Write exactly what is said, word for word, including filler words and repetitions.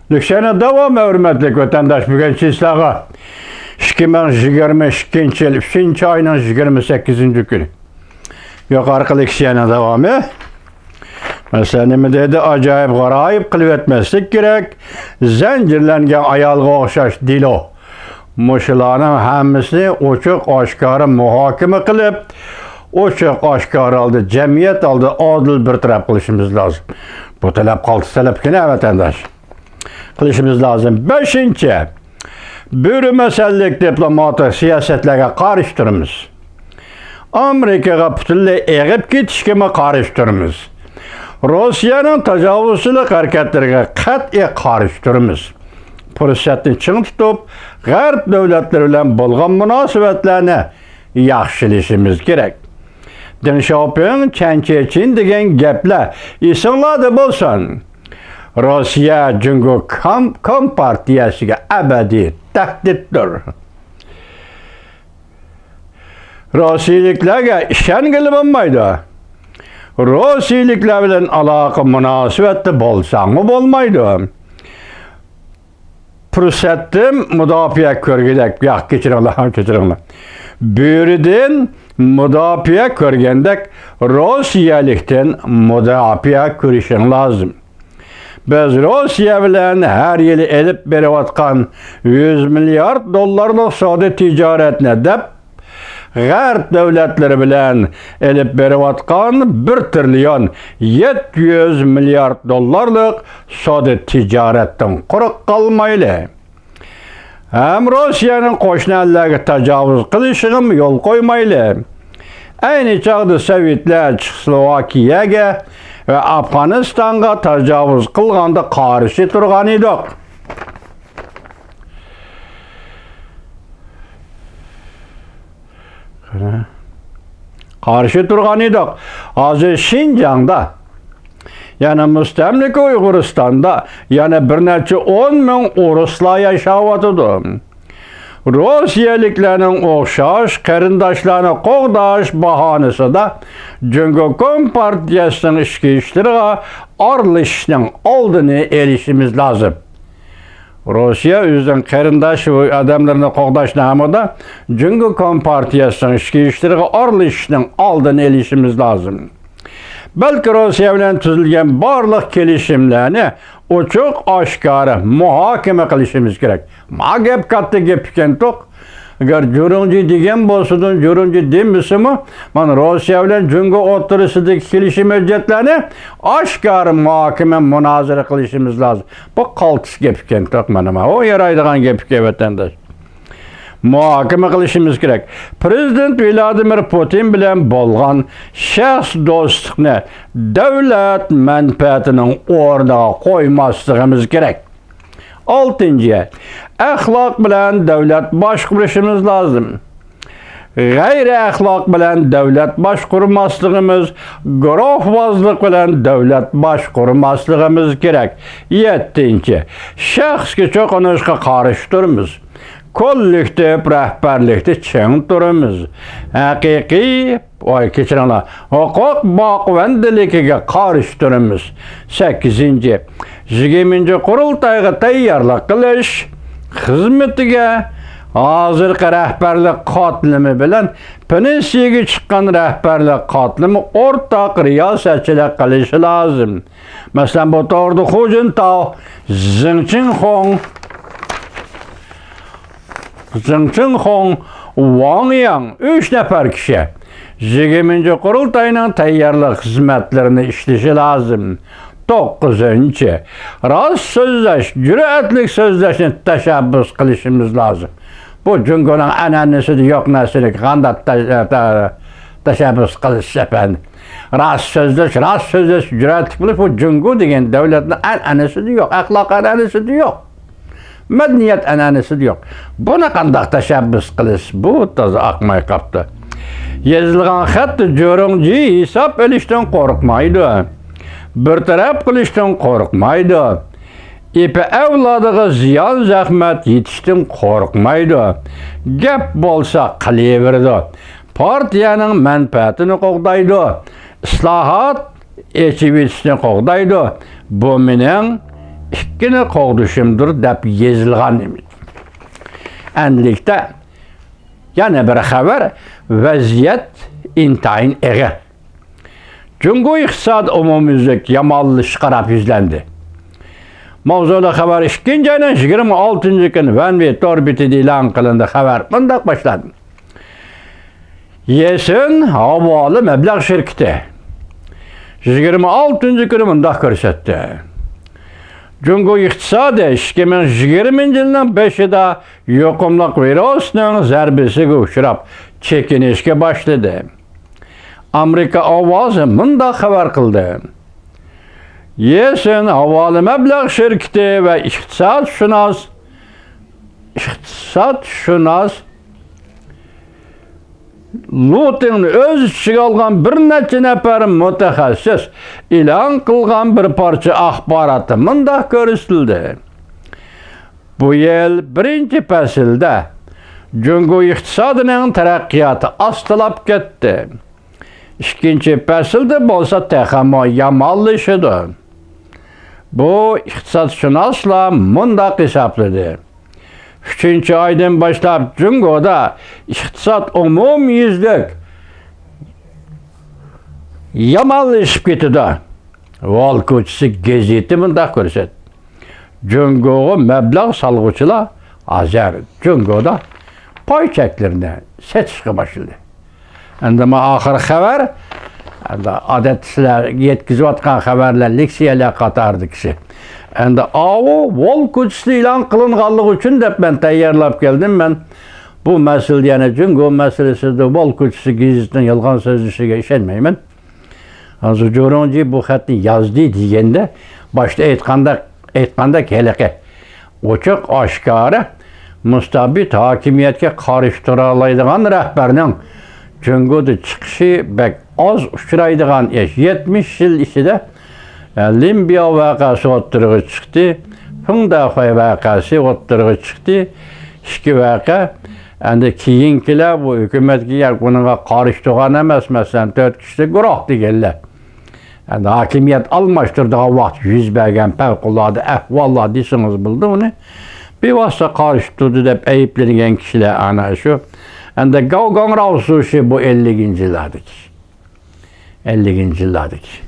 لېكسىيەنىڭ داۋامى، ھۆرمەتلىك ۋەتەنداش، بۈگۈن چىسلاغا ئىككى مىڭ يىگىرمە ئىككىنچى يىل ئۈچىنچى ئاينىڭ يىگىرمە سەككىزىنچى كۈنى. يۇقىرىقى لېكسىيەنىڭ داۋامى. مەسىلەن، نېمە دەيدۇ؟ ئاجايىپ غارايىپ قىلىۋەتمەسلىك كېرەك. زەنجىرلەنگەن ئايالغا ئوخشاش دېلو. مۇشۇلارنىڭ ھەممىسىنى ئوچۇق ئاشكارا مۇھاكىمە قىلىپ، ئوچۇق ئاشكارا ھالدا جەمئىيەت ئالدىدا ئادىل بىر تەرەپ قىلىشىمىز لازىم. بۇ تەلەپ قالتىس تەلەپ ئىكەن، ۋەتەنداش. قىلىشىمىز لازىم. بەشىنچى، بۆرە مەسەلىلىك دىپلوماتىك سىياسەتلەرگە قارشى تۇرىمىز. ئامېرىكىغا پۈتۈنلەي ئېغىپ كېتىشكىمۇ قارشى تۇرىمىز. روسىيەنىڭ تاجاۋۇزچىلىق ھەرىكەتلىرىگە قەتئىي قارشى تۇرىمىز. پۇرسەتنى چىڭ تۇتۇپ، غەرب دۆلەتلىرى بىلەن بولغان مۇناسىۋەتلەرنى ياخشىلىشىمىز كېرەك. دېڭ شياۋپىڭ، چەن چېچىن دېگەن گەپلەر ئېسىڭلاردا بولسۇن. روسىيە جۇڭگو كام-، كومپارتىيەسىگە ئەبەدىي تەھدىتتۇر. روسىيىلىكلەرگە ئىشەنگىلى بولمايدۇ. روسىيىلىكلەر بىلەن ئالاقە مۇناسىۋەتتە بولساڭمۇ بولمايدۇ. پۇرسەتتىن مۇداپىئە كۆرگۈدەك، ياق، كەچۈرۈڭلار، كەچۈرۈڭلار. بۆرىدىن مۇداپىئە كۆرگەندەك، روسىيەلىكتىن مۇداپىئە كۆرۈشۈڭ لازىم. بىز روسىيە بىلەن ھەر يىلى ئېلىپ بېرىۋاتقان يۈز مىليارد دوللارلىق سودا تىجارەتنى دەپ، غەرب دۆلەتلىرى بىلەن ئېلىپ بېرىۋاتقان بىر تىرىليون يەتتە يۈز مىليارد دوللارلىق سودا تىجارەتتىن قۇرۇق قالمايلى. ھەم روسىيەنىڭ قوشنا ئەللەرگە تاجاۋۇز قىلىشىغىمۇ يول قويمايلى. ئەينى چاغدا سوۋېتلار چېخوسلوۋاكىيەگە ۋە ئافغانىستانغا تاجاۋۇز قىلغاندا قارشى تۇرغان ئىدۇق. قارشى تۇرغان ئىدۇق. ھازىر شىنجاڭدا، يەنە مۇستەملىكە ئۇيغۇرىستاندا يەنە بىر نەچچە ئون مىڭ ئورۇسلار ياشاۋاتىدۇ. روسىيەلىكلەرنىڭ ئوخشاش قېرىنداشلارنى قوغداش باھانىسىدا جۇڭگو كومپارتىيەسىنىڭ ئىچكى ئىشلىرىغا ئارىلىشىشنىڭ ئالدىنى ئېلىشىمىز لازىم. روسىيە ئۆزىنىڭ قېرىنداش ئادەملىرىنى قوغداش نامىدا جۇڭگو كومپارتىيەسىنىڭ ئىچكى ئىشلىرىغا ئارىلىشىشنىڭ ئالدىنى ئېلىشىمىز لازىم. بەلكى روسىيە بىلەن تۈزۈلگەن بارلىق كېلىشىملەرنى ئوچۇق ئاشكارا مۇھاكىمە قىلىشىمىز كېرەك. ما گەپ كاتتا گەپ ئىكەنتۇق. ئەگەر جۇرۇڭجى دېگەن بولسىدۇ، جۇرۇڭجى دېمىسىمۇ، مانا روسىيە بىلەن جۇڭگو ئوتتۇرىسىدىكى كېلىشىم ھۆججەتلەرنى ئاشكارا مۇھاكىمە، مۇنازىرە قىلىشىمىز لازىم. بۇ قالتىس گەپ ئىكەنتۇق، مانا ما. ئۇ يارايدىغان گەپ ئىكەن، ۋەتەنداش. مۇھاكىمە قىلىشىمىز كېرەك. پىرېزىدېنت ۋلادىمىر پۇتىن بىلەن بولغان شەخس دوستلۇقنى دۆلەت مەنپەئەتىنىڭ ئورنىغا قويماسلىقىمىز كېرەك. ئالتىنچى، ئەخلاق بىلەن دۆلەت باشقۇرۇشىمىز لازىم. غەيرىي ئەخلاق بىلەن دۆلەت باشقۇرماسلىقىمىز، گۇرۇھۋازلىق بىلەن دۆلەت باشقۇرماسلىقىمىز كېرەك. يەتتىنچى، شەخسكە چوقۇنۇشقا قارشى تۇرىمىز. كوللېكتىپ رەھبەرلىكتە چىڭ تۇرىمىز. ھەقىقىي، ۋاي، كەچۈرۈڭلار، ھوقۇق باقىۋەندىلىكىگە قارشى تۇرىمىز. سەككىزىنچى، يىگىرمىنچى قۇرۇلتايغا تەييارلىق قىلىش خىزمىتىگە ھازىرقى رەھبەرلىك قاتلىمى بىلەن پېنسىيەگە چىققان رەھبەرلىك قاتلىمى ئورتاق رىياسەتچىلىك قىلىشى لازىم. مەسىلەن، بۇ توغرىدا خۇ جىنتاۋ، زېڭ چىڭخۇڭ، زېڭ چىڭخۇڭ، ۋاڭ ياڭ، ئۈچ نەپەر كىشى يىگىرمىنچى قۇرۇلتاينىڭ تەييارلىق خىزمەتلىرىنى ئىشلىشى لازىم. توققۇزىنچى، راست سۆزلەش، جۈرئەتلىك سۆزلەشنى تەشەببۇس قىلىشىمىز لازىم. بۇ جۇڭگونىڭ ئەنئەنىسىدە يوق نەرسىنى قانداق تە-، تە-، تەشەببۇس قىلىش، ئەپەندى؟ راست سۆزلەش، راست سۆزلەش، جۈرئەتلىك بولۇش، بۇ جۇڭگو دېگەن دۆلەتنىڭ ئەنئەنىسىدە يوق، ئەخلاق ئەنئەنىسىدە يوق. مەدەنىيەت ئەنئەنىسىدە يوق. بۇنى قانداق تەشەببۇس قىلىش؟ بۇ تازا ئاقماي قاپتۇ. يېزىلغان خەتتە جۆرۈڭجى ھېساب ئېلىشتىن قورقمايدۇ. بىر تەرەپ قىلىشتىن قورقمايدۇ. ئېپە ئەۋلادىغا زىيان زەخمەت يېتىشتىن قورقمايدۇ. گەپ بولسا قىلىۋېرىدۇ. پارتىيەنىڭ مەنپەئەتىنى قوغدايدۇ. ئىسلاھات، ئېچىۋېتىشنى قوغدايدۇ. بۇ مېنىڭ ئىككىنى قوغدىشىمدۇر دەپ يېزىلغان ئىدى. ئەنلىكتە يەنە بىر خەۋەر، ۋەزىيەت ئىنتايىن ئېغىر. جۇڭگو ئىقتىسادى ئومۇميۈزلۈك يامانلىشىشقا قاراپ يۈزلەندى. ماۋزۇلۇق خەۋەر ئىككىنچى ئاينىڭ يىگىرمە ئالتىنچى كۈنى ۋەنۋې تور بېتىدە ئېلان قىلىندى. خەۋەر مۇنداق باشلاندى. يېسۈن ھاۋالە مەبلەغ شىركىتى يىگىرمە ئالتىنچى كۈنى مۇنداق كۆرسەتتى. جۇڭگو ئىقتىسادى ئىككى مىڭ يىگىرمىنچى يىلنىڭ بېشىدا يۇقۇملۇق ۋىرۇسنىڭ زەربىسىگە ئۇچراپ، چېكىنىشكە باشلىدى. ئامېرىكا ئاۋازى مۇنداق خەۋەر قىلدى. يېسۈن ھاۋالە مەبلەغ شىركىتى ۋە ئىقتىسادشۇناس، ئىقتىسادشۇناس لۇتىڭنى ئۆز ئىچىگە ئالغان بىر نەچچە نەپەر مۇتەخەسسىس ئېلان قىلغان بىر پارچە ئاخباراتتا مۇنداق كۆرسىتىلدى. بۇ يىل بىرىنچى پەسىلدە جۇڭگو ئىقتىسادىنىڭ تەرەققىياتى ئاستىلاپ كەتتى. ئىككىنچى پەسىلدە بولسا تېخىمۇ يامانلىشىدۇ. بۇ ئىقتىسادشۇناسلار مۇنداق ھېسابلىدى. ئۈچىنچى ئايدىن باشلاپ جۇڭگودا ئىقتىساد ئومۇميۈزلۈك يامانلىشىپ كېتىدۇ. ۋال كوچىسى گېزىتى مۇنداق كۆرسەتتى. جۇڭگوغا مەبلەغ سالغۇچىلار ھازىر جۇڭگودا پاي چەكلىرىنى سېتىشقا باشلىدى. ئەمدى مانا ئاخىرقى خەۋەر، ئەمدى ئادەتتە سىلەرگە يەتكۈزۈۋاتقان خەۋەرلەر لېكسىيەلەر قاتارىدىكىسى. ئەمدى ئاۋۇ ۋال كوچىسىدا ئېلان قىلىنغانلىقى ئۈچۈن دەپ مەن تەييارلاپ كەلدىم. مەن بۇ مەسىلىدە يەنە جۇڭگو مەسىلىسىدە ۋال كوچىسى گېزىتىنىڭ يالغان سۆزلىشىگە ئىشەنمەيمەن. ھازىر جۇرۇڭجى بۇ خەتنى يازدى دېگەندە، باشتا ئېيتقاندەك، ئېيتقاندەك ھېلىقى ئوچۇق ئاشكارا مۇستەبىت ھاكىمىيەتكە قارشى تۇرالايدىغان رەھبەرنىڭ جۇڭگودا چىقىشى بەك ئاز ئۇچرايدىغان ئىش. يەتمىش يىل ئىچىدە، ئە، لىنبياۋ ۋەقەسى ئوتتۇرىغا چىقتى، فېڭدەخۇەي ۋەقەسى ئوتتۇرىغا چىقتى. ئىككى ۋەقە، ئەمدى كېيىنكىلەر بۇ ھۆكۈمەتكە ياكى بۇنىڭغا قارشى تۇرغان ئەمەس، مەسىلەن، تۆت كىشىلىك گۇرۇھ دېگەنلەر. ئەمدى ھاكىمىيەت ئالماشتۇرىدىغان ۋاقىت يۈز بەرگەن پەۋقۇلئاددە ئەھۋاللار دېسىڭىز بولىدۇ ئۇنى. بىۋاسىتە قارشى تۇردى دەپ ئەيىبلەنگەن كىشىلەر ئانا شۇ. ئەمدى گاۋ گاڭراۋ سۇشى بۇ ئەللىكىنچى يىللاردىكى ئىش. ئەللىكىنچى يىللاردىكى ئىش.